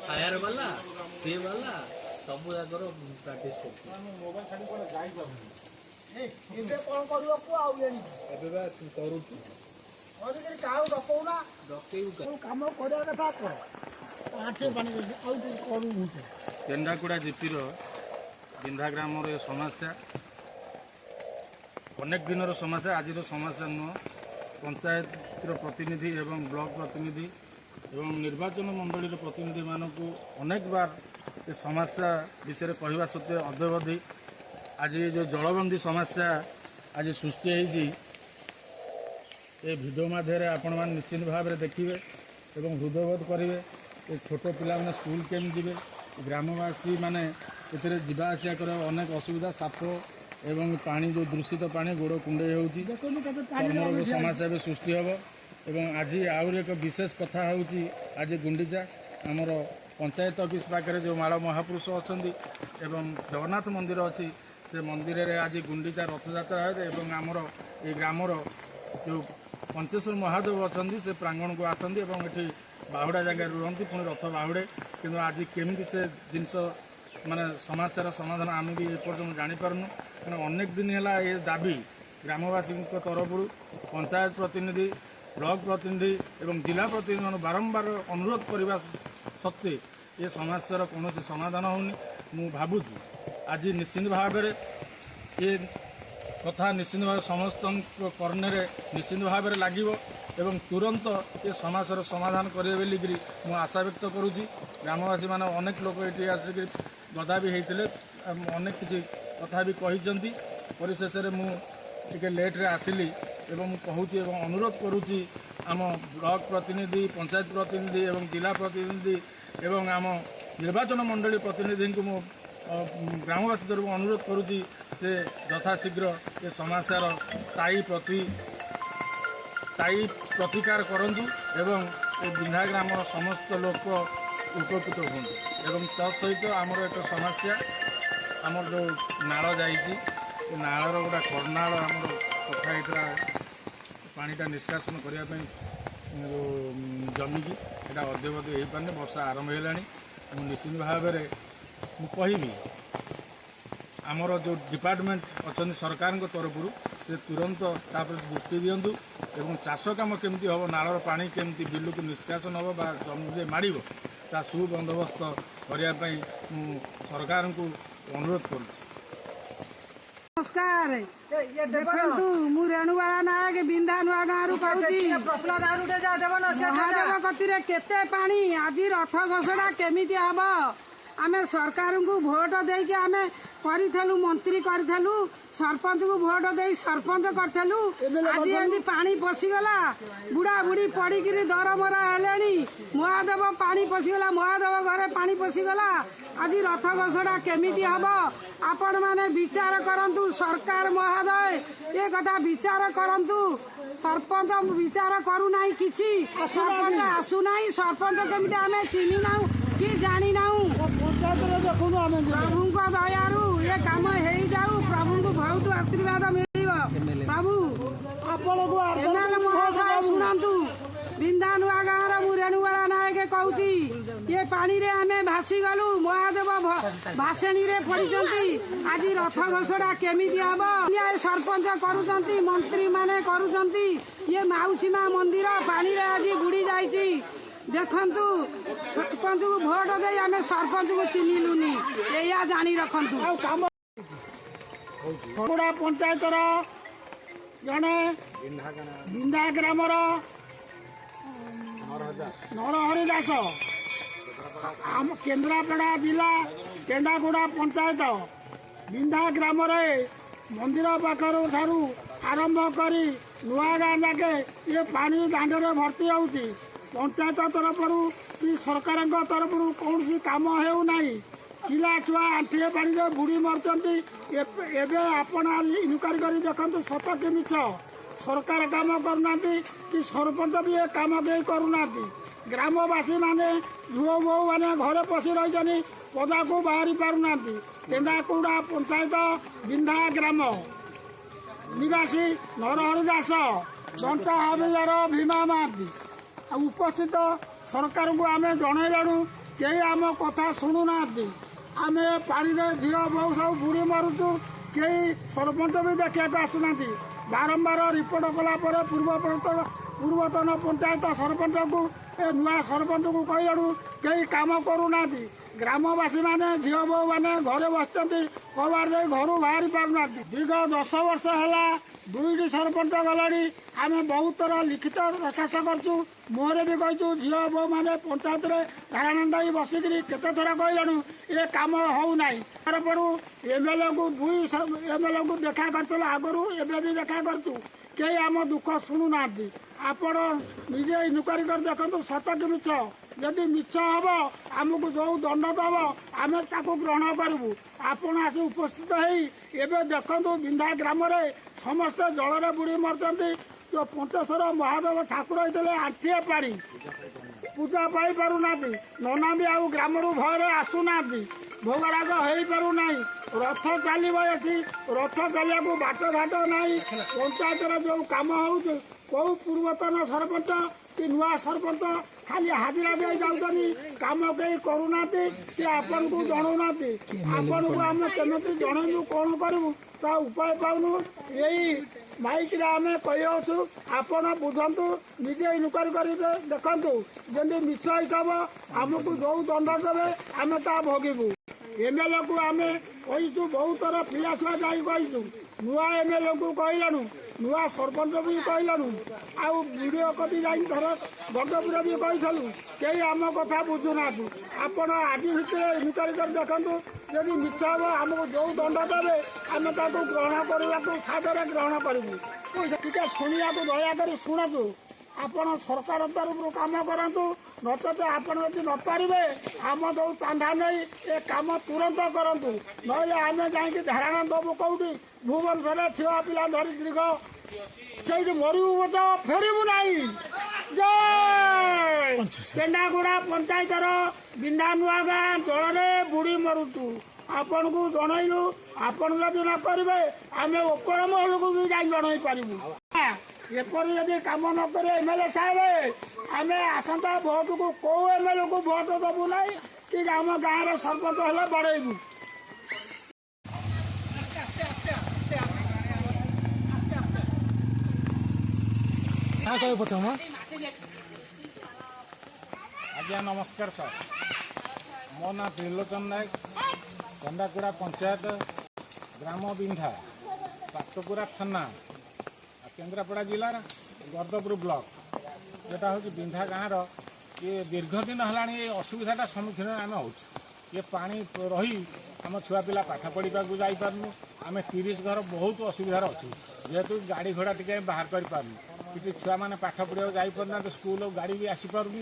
Fire ବାଲା, ସିଏ ବାଲା, ସବୁ ଯାକର ପ୍ରାକ୍ଟିସ୍ କରୁଛୁ। ଏବେ କଣ କରିବ କୁହ ଆଉ ଏଣିକି? ଏବେ ବା କରୁଛୁ। କରିକିରି କାହାକୁ ଡକଉନା। ଡକେଇବୁ। ଯୋଉ କାମ କରିବା କଥା କର। ଆଣ୍ଠିଏ ପାଣି ଆଉ ଟିକେ କରୁ। କେନ୍ଦ୍ରାପଡ଼ା ଜିପିର ବିନ୍ଧା ଗ୍ରାମର ଏ ସମସ୍ୟା ଅନେକ ଦିନର ସମସ୍ୟା, ଆଜିର ସମସ୍ୟା ନୁହଁ। ପଞ୍ଚାୟତର ପ୍ରତିନିଧି ଏବଂ ବ୍ଲକ ପ୍ରତିନିଧି ଏବଂ ନିର୍ବାଚନ ମଣ୍ଡଳୀର ପ୍ରତିନିଧିମାନଙ୍କୁ ଅନେକ ବାର ଏ ସମସ୍ୟା ବିଷୟରେ କହିବା ସତ୍ତ୍ୱେ ଅଦ୍ୟାବଧି ଆଜି ଏ ଯେଉଁ ଜଳବନ୍ଦୀ ସମସ୍ୟା ଆଜି ସୃଷ୍ଟି ହେଇଛି, ଏ ଭିଡ଼ିଓ ମାଧ୍ୟମରେ ଆପଣମାନେ ନିଶ୍ଚିତ ଭାବରେ ଦେଖିବେ ଏବଂ ହୃଦୟବୋଧ କରିବେ। ଏ ଛୋଟ ପିଲାମାନେ ସ୍କୁଲ କେମିତି ଯିବେ? ଗ୍ରାମବାସୀ ମାନେ ଏଥିରେ ଯିବା ଆସିବା କରିବା ଅନେକ ଅସୁବିଧା। ସାପ ଏବଂ ପାଣି, ଯେଉଁ ଦୂଷିତ ପାଣି, ଗୋଡ଼ କୁଣ୍ଡେଇ ହେଉଛି। ଦେଖନ୍ତୁ କେତେ ପାଣି। ଚର୍ମରୋଗ ସମସ୍ୟା ଏବେ ସୃଷ୍ଟି ହେବ। ଏବଂ ଆଜି ଆହୁରି ଏକ ବିଶେଷ କଥା ହେଉଛି, ଆଜି ଗୁଣ୍ଡିଚା, ଆମର ପଞ୍ଚାୟତ ଅଫିସ ପାଖରେ ଯେଉଁ ମାଳ ମହାପୁରୁଷ ଅଛନ୍ତି ଏବଂ ଜଗନ୍ନାଥ ମନ୍ଦିର ଅଛି, ସେ ମନ୍ଦିରରେ ଆଜି ଗୁଣ୍ଡିଚା ରଥଯାତ୍ରା ହୁଏ ଏବଂ ଆମର ଏଇ ଗ୍ରାମର ଯେଉଁ ପଞ୍ଚେଶ୍ୱର ମହାଦେବ ଅଛନ୍ତି, ସେ ପ୍ରାଙ୍ଗଣକୁ ଆସନ୍ତି ଏବଂ ଏଠି ବାହୁଡ଼ା ଜାଗାରେ ରୁହନ୍ତି, ପୁଣି ରଥ ବାହୁଡ଼େ। କିନ୍ତୁ ଆଜି କେମିତି ସେ ଜିନିଷ ମାନେ ସମସ୍ୟାର ସମାଧାନ ଆମେ ବି ଏପର୍ଯ୍ୟନ୍ତ ଜାଣିପାରୁନୁ। କାରଣ ଅନେକ ଦିନ ହେଲା ଏ ଦାବି ଗ୍ରାମବାସୀଙ୍କ ତରଫରୁ ପଞ୍ଚାୟତ ପ୍ରତିନିଧି, ବ୍ଲକ ପ୍ରତିନିଧି ଏବଂ ଜିଲ୍ଲା ପ୍ରତିନିଧିମାନଙ୍କୁ ବାରମ୍ବାର ଅନୁରୋଧ କରିବା ସତ୍ତ୍ୱେ ଏ ସମସ୍ୟାର କୌଣସି ସମାଧାନ ହେଉନି। ମୁଁ ଭାବୁଛି ଆଜି ନିଶ୍ଚିତ ଭାବରେ ଏ କଥା ନିଶ୍ଚିତ ଭାବେ ସମସ୍ତଙ୍କ କର୍ଣ୍ଣରେ ନିଶ୍ଚିତ ଭାବରେ ଲାଗିବ ଏବଂ ତୁରନ୍ତ ଏ ସମସ୍ୟାର ସମାଧାନ କରିବେ ବୋଲିକିରି ମୁଁ ଆଶା ବ୍ୟକ୍ତ କରୁଛି। ଗ୍ରାମବାସୀମାନେ ଅନେକ ଲୋକ ଏଠି ଆସିକି ଗଦା ବି ହେଇଥିଲେ, ଅନେକ କିଛି କଥା ବି କହିଛନ୍ତି। ପରିଶେଷରେ ମୁଁ ଟିକେ ଲେଟ୍ରେ ଆସିଲି ଏବଂ ମୁଁ କହୁଛି ଏବଂ ଅନୁରୋଧ କରୁଛି, ଆମ ବ୍ଲକ ପ୍ରତିନିଧି, ପଞ୍ଚାୟତ ପ୍ରତିନିଧି ଏବଂ ଜିଲ୍ଲା ପ୍ରତିନିଧି ଏବଂ ଆମ ନିର୍ବାଚନ ମଣ୍ଡଳୀ ପ୍ରତିନିଧିଙ୍କୁ ମୁଁ ଗ୍ରାମବାସୀ ତରଫରୁ ଅନୁରୋଧ କରୁଛି, ସେ ଯଥାଶୀଘ୍ର ଏ ସମସ୍ୟାର ସ୍ଥାୟୀ ପ୍ରତିକାର କରନ୍ତୁ ଏବଂ ଏ ବିନ୍ଧା ଗ୍ରାମର ସମସ୍ତ ଲୋକ ଉପକୃତ ହୁଅନ୍ତୁ। ଏବଂ ତା ସହିତ ଆମର ଏକ ସମସ୍ୟା, ଆମର ଯେଉଁ ନାଳ ଯାଇଛି, ସେ ନାଳର ଗୋଟେ କର୍ଣ୍ଣାଳ ଆମର କଥା ହେଇଥିଲା ପାଣିଟା ନିଷ୍କାସନ କରିବା ପାଇଁ ଯେଉଁ ଜମିକି, ସେଇଟା ଅଦ୍ୟାବଧି ହେଇପାରୁନି। ବର୍ଷା ଆରମ୍ଭ ହେଲାଣି। ମୁଁ ନିଶ୍ଚିତ ଭାବରେ ମୁଁ କହିବି, ଆମର ଯେଉଁ ଡିପାର୍ଟମେଣ୍ଟ ଅଛନ୍ତି ସରକାରଙ୍କ ତରଫରୁ, ସେ ତୁରନ୍ତ ତାପରେ ଦୃଷ୍ଟି ଦିଅନ୍ତୁ ଏବଂ ଚାଷ କାମ କେମିତି ହେବ, ନାଳର ପାଣି କେମିତି ବିଲକୁ ନିଷ୍କାସନ ହେବ ବା ଜମିରେ ମାଡ଼ିବ, ତା ସୁବନ୍ଦୋବସ୍ତ କରିବା ପାଇଁ ମୁଁ ସରକାରଙ୍କୁ ଅନୁରୋଧ କରୁଛି। ନମସ୍କାର। ଦେଖନ୍ତୁ, ମୁଁ ରେଣୁବାଳା ନାୟକ, ବିନ୍ଧା ନୂଆ ଗାଁରୁ କହୁଛି। ମହାଦେବ କତିରେ କେତେ ପାଣି! ଆଜି ରଥ ଘୋଷଣା କେମିତି ହବ? ଆମେ ସରକାରଙ୍କୁ ଭୋଟ ଦେଇକି ଆମେ କରିଥିଲୁ, ମନ୍ତ୍ରୀ କରିଥିଲୁ, ସରପଞ୍ଚକୁ ଭୋଟ ଦେଇ ସରପଞ୍ଚ କରିଥିଲୁ। ଆଜି ଏମିତି ପାଣି ପଶିଗଲା, ବୁଢା ବୁଢୀ ପଡିକିରି ଦରମରା ହେଲେଣି। ମହାଦେବ ପାଣି ପଶିଗଲା, ମହାଦେବ ଘରେ ପାଣି ପଶିଗଲା। ଆଜି ରଥ ଘୋଷଣା କେମିତି ହବ? ଆପଣମାନେ ବିଚାର କରନ୍ତୁ। ସରକାର ମହୋଦୟ, ଏ କଥା ବିଚାର କରନ୍ତୁ। ସରପଞ୍ଚ ବିଚାର କରୁନାହିଁ କିଛି, ସରପଞ୍ଚ ଆସୁନାହିଁ। ସରପଞ୍ଚ କେମିତି ଆମେ ଚିହ୍ନି ନାହୁଁ କି ଜାଣି ନାହୁଁ। ପଞ୍ଚାୟତରେ ଦେଖନ୍ତୁ ଆମେ। ପ୍ରଭୁଙ୍କ ଦୟାରୁ ଏ କାମ ହେଇଯାଉ। ପ୍ରଭୁଙ୍କୁ ବହୁତ ଆଶୀର୍ବାଦ ମିଳିବ ପ୍ରଭୁ। ଆପଣଙ୍କୁ ଏମାନେ ମହାଶୟ ଶୁଣନ୍ତୁ, ବିନ୍ଧା ନୂଆ ଗାଁର ମୁଁ ରେଣୁବାଳା ନାୟକ କହୁଛି। ଏ ପାଣିରେ ଆମେ ଭାସିଗଲୁ। ମହାଦେବ ଭାସେଣୀରେ ପଡିଛନ୍ତି। ଆଜି ରଥ ଘୋଷଣା କେମିତି ହବ? ସରପଞ୍ଚ କରୁଛନ୍ତି, ମନ୍ତ୍ରୀ ମାନେ କରୁଛନ୍ତି। ଇଏ ମାଉସୀ ମା ମନ୍ଦିର ପାଣିରେ ଆଜି ବୁଡି ଯାଇଛି। ଦେଖନ୍ତୁ, ସରପଞ୍ଚକୁ ଭୋଟ ଦେଇ ଆମେ ସରପଞ୍ଚକୁ ଚିହ୍ନିଲୁନି, ଏଇଆ ଜାଣି ରଖନ୍ତୁ। ଆଉ କାମ ଖଗୁଡ଼ା ପଞ୍ଚାୟତର ଜଣେ ବିନ୍ଧା ଗ୍ରାମର ନରହରି ଦାସ, ଆମ କେନ୍ଦ୍ରାପଡ଼ା ଜିଲ୍ଲା କେଣ୍ଡାଗୁଡ଼ା ପଞ୍ଚାୟତ ବିନ୍ଧା ଗ୍ରାମରେ ମନ୍ଦିର ପାଖରୁ ଠାରୁ ଆରମ୍ଭ କରି ନୂଆ ଗାଁ ଯାକେ ଏ ପାଣି ଦାଣ୍ଡରେ ଭର୍ତ୍ତି ହେଉଛି। ପଞ୍ଚାୟତ ତରଫରୁ କି ସରକାରଙ୍କ ତରଫରୁ କୌଣସି କାମ ହେଉନାହିଁ। ପିଲା ଛୁଆ ଆଣ୍ଠିଏ ପାଣିରେ ବୁଡ଼ି ମରୁଛନ୍ତି। ଏବେ ଆପଣ ଇନକ୍ୱାରି କରି ଦେଖନ୍ତୁ ସତ କି ମିଛ। ସରକାର କାମ କରୁନାହାନ୍ତି କି ସରପଞ୍ଚ ବି ଏ କାମ କେହି କରୁନାହାନ୍ତି। ଗ୍ରାମବାସୀମାନେ ଝିଅ ବୋହୂମାନେ ଘରେ ପଶି ରହିଛନ୍ତି, ପଦାକୁ ବାହାରି ପାରୁନାହାନ୍ତି। କେନ୍ଦ୍ରାକୁଡ଼ା ପଞ୍ଚାୟତ ବିନ୍ଧା ଗ୍ରାମ ନିବାସୀ ନରହରି ଦାସ, ଦଣ୍ଟା ହାବିଲଦାର ଭୀମା ମହାନ୍ତି ଆଉ ଉପସ୍ଥିତ ସରକାରଙ୍କୁ ଆମେ ଜଣେଇଲାଣୁ କେହି ଆମ କଥା ଶୁଣୁନାହାନ୍ତି। ଆମେ ପାଣିରେ ଝିଅ ବୋହୂ ସବୁ ବୁଡ଼ି ମରୁଛୁ, କେହି ସରପଞ୍ଚ ବି ଦେଖିବାକୁ ଆସୁନାହାନ୍ତି। ବାରମ୍ବାର ରିପୋର୍ଟ କଲା ପରେ ପୂର୍ବତନ ପଞ୍ଚାୟତ ସରପଞ୍ଚକୁ ଏ ନୂଆ ସରପଞ୍ଚକୁ କହିଲାଠୁ କେହି କାମ କରୁନାହାନ୍ତି। ଗ୍ରାମବାସୀମାନେ ଝିଅ ବୋହୂମାନେ ଘରେ ବସିଛନ୍ତି, କବାଟ ଦେଇ ଘରୁ ବାହାରି ପାରୁନାହାନ୍ତି। ଦୀର୍ଘ 10 ବର୍ଷ ହେଲା 2ଟି ସରପଞ୍ଚ ଗଲାଣି। ଆମେ ବହୁତ ଥର ଲିଖିତ ଦରଖାସ୍ତ କରିଛୁ, ମୁହଁରେ ବି କହିଛୁ। ଝିଅ ବୋହୂମାନେ ପଞ୍ଚାୟତରେ ଧାରଣା ଦେଇ ବସିକିରି କେତେ ଥର କହିଲାଣୁ, ଏ କାମ ହଉନାହିଁ। ତରଫରୁ ଏମଏଲଏକୁ 2 ଏମଏଲଏକୁ ଦେଖା କରିଥିଲୁ ଆଗରୁ, ଏବେ ବି ଦେଖା କରୁଛୁ, କେହି ଆମ ଦୁଃଖ ଶୁଣୁନାହାନ୍ତି। ଆପଣ ନିଜେ ଇନକ୍ୱାରି କରି ଦେଖନ୍ତୁ ସତ କି ମିଛ। ଯଦି ମିଛ ହବ ଆମକୁ ଯୋଉ ଦଣ୍ଡ ଦବ ଆମେ ତାକୁ ଗ୍ରହଣ କରିବୁ। ଆପଣ ଆସି ଉପସ୍ଥିତ ହେଇ ଏବେ ଦେଖନ୍ତୁ ବିନ୍ଧା ଗ୍ରାମରେ ସମସ୍ତେ ଜଳରେ ବୁଡ଼ି ମରୁଛନ୍ତି। ଯୋଉ ପଞ୍ଚେଶ୍ୱର ମହାଦେବ ଠାକୁର ହେଇଥିଲେ ଆଣ୍ଠିଏ ପାଣି, ପୂଜା ପାଇପାରୁନାହାନ୍ତି। ନନା ବି ଆଉ ଗ୍ରାମରୁ ଭୟରେ ଆସୁନାହାନ୍ତି, ଭୋଗରାଗ ହେଇପାରୁନାହିଁ। ରଥ ଚାଲିବ ଏଠି, ରଥ ଚାଲିବାକୁ ବାଟ ଘାଟ ନାହିଁ। ପଞ୍ଚାୟତର ଯୋଉ କାମ ହଉଛି, କୋଉ ପୂର୍ବତନ ସରପଞ୍ଚ କି ନୂଆ ସରପଞ୍ଚ ଖାଲି ହାଜିରା ଦେଇ ଯାଉଛନ୍ତି, କାମ କେହି କରୁନାହାନ୍ତି କି ଆପଣଙ୍କୁ ଜଣାଉନାହାନ୍ତି। ଆପଣଙ୍କୁ ଆମେ କେମିତି ଜଣେଇବୁ, କ'ଣ କରିବୁ ତା ଉପାୟ ପାଉନୁ। ଏଇ ମାଇକରେ ଆମେ କହିଅଛୁ, ଆପଣ ବୁଝନ୍ତୁ, ନିଜେ ଇନକ୍ୱାରି କରି ଦେଖନ୍ତୁ। ଯେମିତି ମିଛ ହେଇଥିବ ଆମକୁ ଯୋଉ ଦଣ୍ଡ ଦେବେ ଆମେ ତା ଭୋଗିବୁ। ଏମଏଲଏକୁ ଆମେ କହିଛୁ, ବହୁତ ଥର ପିଲା ଛୁଆ ଯାଇ କହିଛୁ, ନୂଆ ଏମଏଲଏକୁ କହିଲାଣୁ, ନୂଆ ସରପଞ୍ଚ ବି କହିଲାଣୁ, ଆଉ ବିଡ଼ିଓ କତି ଯାଇ ଧର ଗଦପୁର ବି କହିଥିଲୁ, କେହି ଆମ କଥା ବୁଝୁନାହାନ୍ତି। ଆପଣ ଆଜି ଭିତରେ ଇନକ୍ୱାରି କରି ଦେଖନ୍ତୁ, ଯଦି ମିଛ ହବ ଆମକୁ ଯୋଉ ଦଣ୍ଡ ଦେବେ ଆମେ ତାକୁ ଗ୍ରହଣ କରିବାକୁ ସାଦରେ ଗ୍ରହଣ କରିବୁ। ଟିକେ ଶୁଣିବାକୁ ଦୟାକରି ଶୁଣନ୍ତୁ। ଆପଣ ସରକାର ତରଫରୁ କାମ କରନ୍ତୁ, ନଚେତ ଆପଣ ଯଦି ନ ପାରିବେ ଆମ ଯୋଉ ଚାନ୍ଦା ନେଇ ଏ କାମ ତୁରନ୍ତ କରନ୍ତୁ, ନହେଲେ ଆମେ ଯାଇକି ଧାରଣା ଦେବୁ କୋଉଠି ଭୁବନେଶ୍ୱରରେ ଛୁଆ ପିଲା ଧରି ଦୀର୍ଘ ସେଇଠି ମରିବୁ ତ ଫେରିବୁ ନାହିଁ। ଜୟ କେଣ୍ଡାଗୁଡ଼ା ପଞ୍ଚାୟତର ବିନ୍ଧା ନୂଆ ଗାଁ ଜଳରେ ବୁଡ଼ି ମରୁଛୁ। ଆପଣଙ୍କୁ ଜଣେଇଲୁ, ଆପଣ ଯଦି ନ କରିବେ ଆମେ ଉପର ମହଲକୁ ବି ଯାଇ ଜଣେଇ ପାରିବୁ। ଏପରି ଯଦି କାମ ନ କରିବେ ଏମଏଲଏ ସାହେବ, ଆମେ ଆସନ୍ତା ଭୋଟକୁ କୋଉ ଏମଏଲଏକୁ ଭୋଟ ଦେବୁ ନାହିଁ କି ଆମ ଗାଁର ସରପଞ୍ଚ ହେଲେ ବଢ଼େଇବୁ। ଆଜ୍ଞା ନମସ୍କାର ସାର୍, ମୋ ନାଁ ତ୍ରିଲୋଚନ ନାୟକ, କେନ୍ଦ୍ରାକୁଡ଼ା ପଞ୍ଚାୟତ, ଗ୍ରାମ ବିନ୍ଧା, ପାଟକୁରା ଥାନା, କେନ୍ଦ୍ରାପଡ଼ା ଜିଲ୍ଲାର ଗର୍ଦପୁର ବ୍ଲକ। ଏଟା ହେଉଛି ବିନ୍ଧା ଗାଁର ଇଏ ଦୀର୍ଘ ଦିନ ହେଲାଣି ଏ ଅସୁବିଧାଟା ସମ୍ମୁଖୀନ ଆମେ ହେଉଛୁ। ଇଏ ପାଣି ରହି ଆମ ଛୁଆ ପିଲା ପାଠ ପଢ଼ିବାକୁ ଯାଇପାରୁନୁ। ଆମେ 30 ଘର ବହୁତ ଅସୁବିଧାରେ ଅଛୁ, ଯେହେତୁ ଗାଡ଼ି ଘୋଡ଼ା ଟିକେ ବାହାର କରିପାରୁନୁ, କିଛି ଛୁଆମାନେ ପାଠ ପଢ଼ିବାକୁ ଯାଇପାରୁନାହାନ୍ତି, ସ୍କୁଲ ଗାଡ଼ି ବି ଆସିପାରୁନି।